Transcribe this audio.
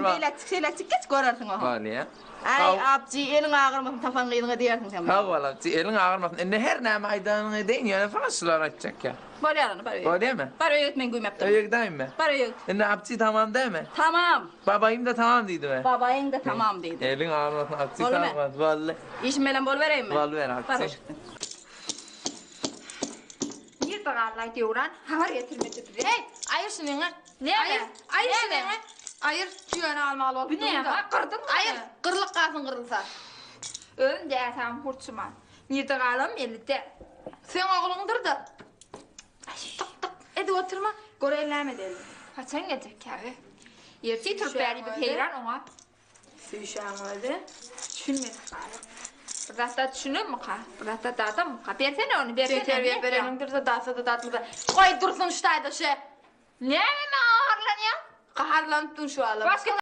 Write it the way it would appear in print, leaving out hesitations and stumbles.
beýläkjik şeýläkjik geç görersiň oho. Bolýa. Aý, Apjy, eliň agyrmasyn tapan gyzyňa diýersiň sen maňa. Sag bol, Apjy, eliň agyrmasyn. Indi her näme aýdanyňy edeýin, ýöne saňa şulary aýtjak ýa. Bolýar onda, bar öýe. Bolýamy? Bar öýe git, men güýmäp durun. Öýe gidäýinmi? Bar öýe git. Indi Apjy tamam dämi? Tamam. Babaýym-da tamam diýdimi? Babaýyň-da tamam diýdi. Eliň agyrmasyn, Apjy, sag bol. Boldy. Işim bilen bolubereýinmi? Boluber, Apjy. Bar hoş gitsin. Nirde galdy-aý Döwran? Habar getirmedi bize. Heý, aýyr şunyňy. Näme? Aýyr, aýyr Näme? şunyňy. Aýyr, tüýäni almaly bolup Bu durun-da. näme? Gyrdyňmy? Aýyr, gyrlyk galsyn gyrylsa. Özüm däsem hurçuman. Nirde galam belli däl. Seň ogluňdyr-da. Tyk-tyk edip oturma, göreýin näme edeli. Haçan geljek käbe? Ertir turup bäri biz heýran oňa. Süýşäň özi. Düşünmedik galyp. Bir zatda düşünermika? Bir zatda dadamyka? Bersene ony, bersene. Sen terbiýe bereniňdir-de, datsa-da datmasa. Goý dursun şu taýda şe. Näme maňa gaharlanýaň? Gaharlanyp dur şu alam. Başga.